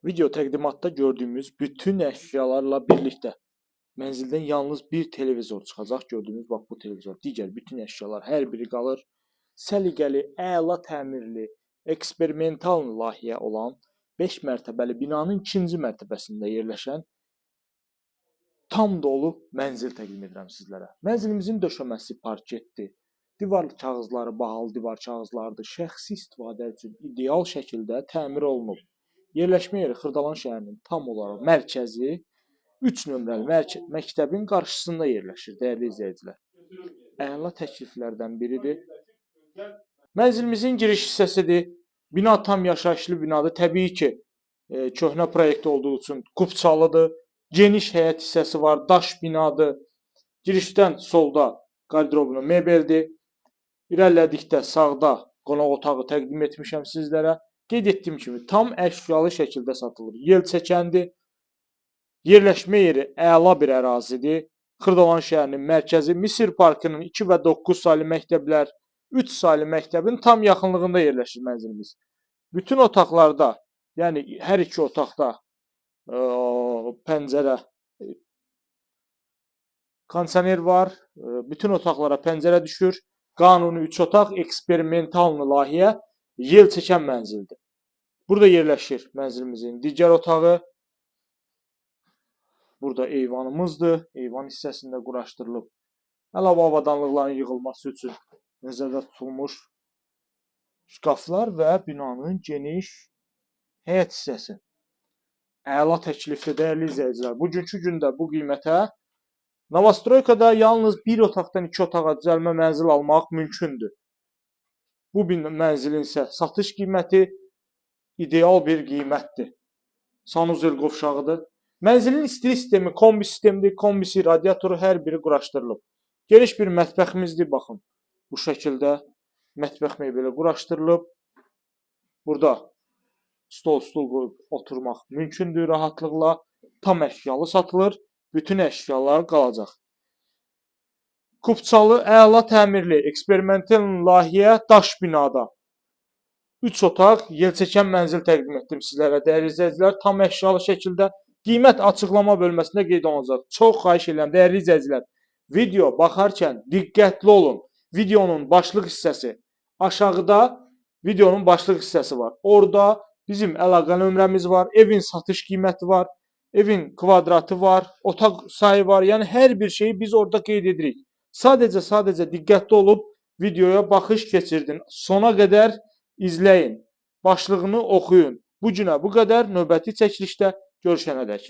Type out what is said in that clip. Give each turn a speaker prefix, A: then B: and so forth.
A: Video təqdimatda gördüyümüz bütün əşyalarla birlikdə mənzildən yalnız bir televizor çıxacaq. Gördüyünüz bax bu televizor. Digər bütün əşyalar hər biri qalır. Səliqəli, əla təmirli, eksperimental layihə olan 5 mərtəbəli binanın 2-ci mərtəbəsində yerləşən tam dolu mənzil təqdim edirəm sizlərə. Mənzilimizin döşəməsi parketdir. Divar kağızları bahalı divar kağızlarıdır. Şəxsi istifadə üçün ideal şəkildə təmir olunub. Yerləşmə yeri Xırdalan şəhərinin tam olaraq mərkəzi 3 nömrəli məktəbin qarşısında yerləşir, dəyərli izləyicilər. Əla təkliflərdən biridir. Mənzilimizin giriş hissəsidir. Bina tam yaşayışlı binadır. Təbii ki, köhnə proyekt olduğu üçün kupçalıdır. Geniş həyət hissəsi var, daş binadır. Girişdən solda qarderoblu mebeldir. İrəlilədikdə sağda qonaq otağı təqdim etmişəm sizlərə. Qeyd etdiyim kimi tam əşyalı şəkildə satılır. Yel çəkəndir. Yerləşmə yeri əla bir ərazidir. Xırdalan şəhərinin mərkəzi Misir parkının 2 və 9 saylı məktəblər, 3 saylı məktəbin tam yaxınlığında yerləşir mənzilimiz. Bütün otaqlarda, yəni hər iki otaqda pəncərə, kondisioner var. Bütün otaqlara pəncərə düşür. Qanuni 3 otaq, eksperimental layihə, yel çəkən mənzildir. Burada yerləşir mənzilimizin digər otağı. Burada eyvanımızdır. Eyvan hissəsində quraşdırılıb. Əlavə avadanlıqların yığılması üçün nəzərdə tutulmuş şkaflar və binanın geniş həyət hissəsi. Əla təklifdir, dəyərli izləyicilər. Bugünkü gündə bu qiymətə Novastroykada yalnız bir otaqdan iki otağa düzəlmə mənzil almaq mümkündür. Bu mənzilin isə satış qiyməti ideal bir qiymətdir. Sanuzel qovşağıdır. Mənzilin istilik sistemi kombi sistemidir. Kombisi, radiatoru hər biri quraşdırılıb. Geniş bir mətbəximizdir, baxın. Bu şəkildə mətbəx mebeli quraşdırılıb. Burada stol, stul qoyub oturmaq mümkündür rahatlıqla. Tam əşyalı satılır. Bütün əşyalar qalacaq. Kupçalı, əla təmirli, eksperimental layihə daş binada. 3 otaq, yel çəkən mənzil təqdim etdim sizlərə, dəyərli izləyicilər. Tam əşyalı şəkildə qiymət açıqlama bölməsində qeyd olunacaq. Çox xahiş edirəm, dəyərli izləyicilər. Video baxarkən diqqətli olun. Videonun başlıq hissəsi aşağıda videonun başlıq hissəsi var. Orada bizim əlaqə nömrəmiz var, evin satış qiyməti var, evin kvadratı var, otaq sayı var. Yəni hər bir şeyi biz orada qeyd edirik. Sadəcə diqqətli olub videoya baxış keçirdin. Sona qədər izləyin. Başlığını oxuyun. Bu günə bu qədər. Növbəti çəkilişdə görüşənədək.